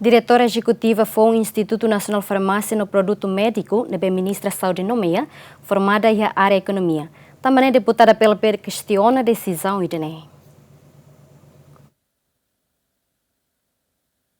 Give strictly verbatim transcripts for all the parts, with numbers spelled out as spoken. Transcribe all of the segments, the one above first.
Diretora Ezekutiva Foun Institutu Nasionál Farmásia no Produtu Médiku, ne'ebé Ministra Saúde nomeia, formada iha área ekonomia. Tanba ne'e deputada P L P kestiona desizaun ida-ne'e.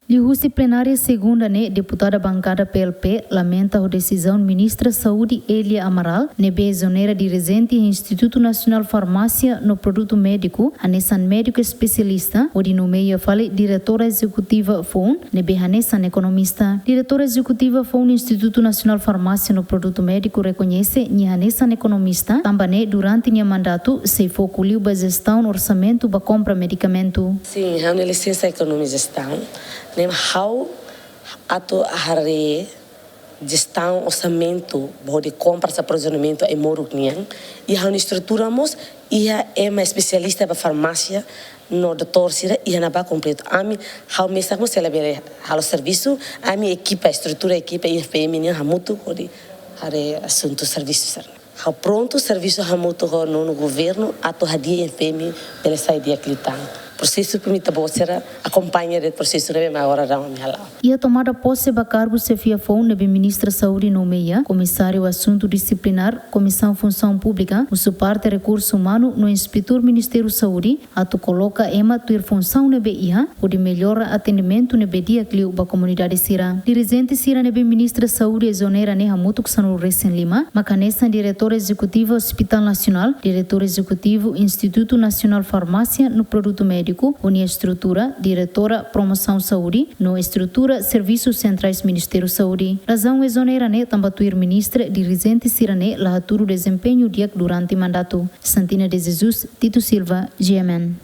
Liuhusi plenária segunda ne'e, deputada bankada P L P lamenta ho desizaun Ministra Saúde Elia Amaral, ne'ebé ezonera dirijente Institutu Nasionál Farmásia no Produtu Médiku, hanesan médiku espesialista, hodi nomeia fali diretora ezekutiva Foun, ne'ebé hanesan ekonomista. Diretora ezekutiva Foun Institutu Nasionál Farmásia no Produtu Médiku rekoñese nia hanesan ekonomista, tanba ne'e durante nia mandatu sei foku liu ba jestaun orsamentu ba kompra medikamentu. Sin, ha'u-nia lisensa ekonomia jestaun. Ne'e mak ha'u atu haree jestaun orsamentu, hodi kompras, aprovizionamentu ai-moruk nian. I ha'u-nia estrutura mós iha ema espesialista ba farmásia no doutór sira iha ne'ebá kompletu. Ami, ha'u mesak mós sei la bele halo servisu, ami ekipa, estrutura ekipa I F M nian hamutuk hodi haree asuntu servisu sira. Ha'u prontu servisu hamutuk ho nonu governu atu hadi'a I F M bele sai di'ak liután. Prosesu pemita bosera akompaña de'it prosesu ne'ebé mak agora daudaun ami hala'o. Iha tomada pose ba kargu xefia Foun ne'ebé Ministra Saúde nomeia, Komisáriu Asuntu Disiplinár, Komisaun Funsaun Públika, husu parte Rekursu Umanu no Inspetór Ministériu Saúde, atu koloka ema tuir funsaun ne'ebé iha, hodi mellora atendimentu ne'ebé di'ak liu ba komunidade sira. Dirijente sira ne'ebé Ministra Saúde ezonera ne'e hamutuk sanulu-resin-lima, mak hanesan diretór ezekutivu Hospital Nasionál, diretór ezekutivu Institutu Nasionál Farmásia no Produtu Médiku, ho nia estrutura, diretora Promosaun Saúde, no estrutura Servisu Sentrais Ministériu Saúde. Razaun ezonera ne'e tanba tuir ministra, dirijente sira ne'e la hatudu dezempeñu di'ak durante mandatu. Santina de Jesus, Tito Silva, G M N.